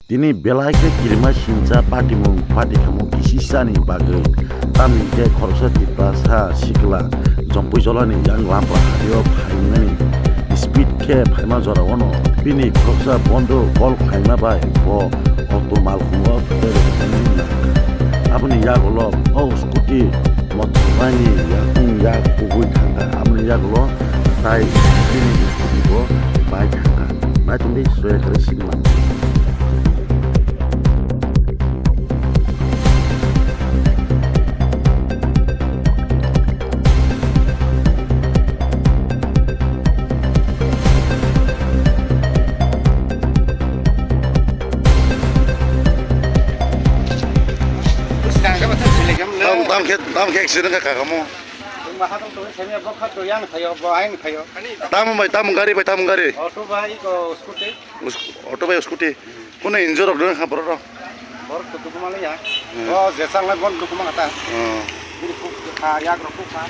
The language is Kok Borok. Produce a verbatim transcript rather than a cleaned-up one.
Tini belai khe kirima sincha patimung patikhamung kisisani bagwi, tamni khe khoroksa Tiprasa sikla Jompui jolani yang Lampra hario phaimani speed khe phaima jorao no bini khoroksa bondo call khlaima bai bo auto malkhungo phai rwkmani nangkha. Aboni yagulo o scooty mothorbaini yakung yak kubui thangkha. Aboni yagulo tai bini scooty bo bai thangkha. Naitung di soya khe sinima. Tam, tam khe, tam khe accident kha kamo. Tamo bai, tamo gari bai, tamo gari. Auto bai, ko scooty. Us-, auto bai, scooty. Kune injure rok dong kha borok rok. Borok to dukuma le ya. Hmm. O je chang lai bon dukuma kata. Hmm. Bini kuk kha, yak rok kuk kha.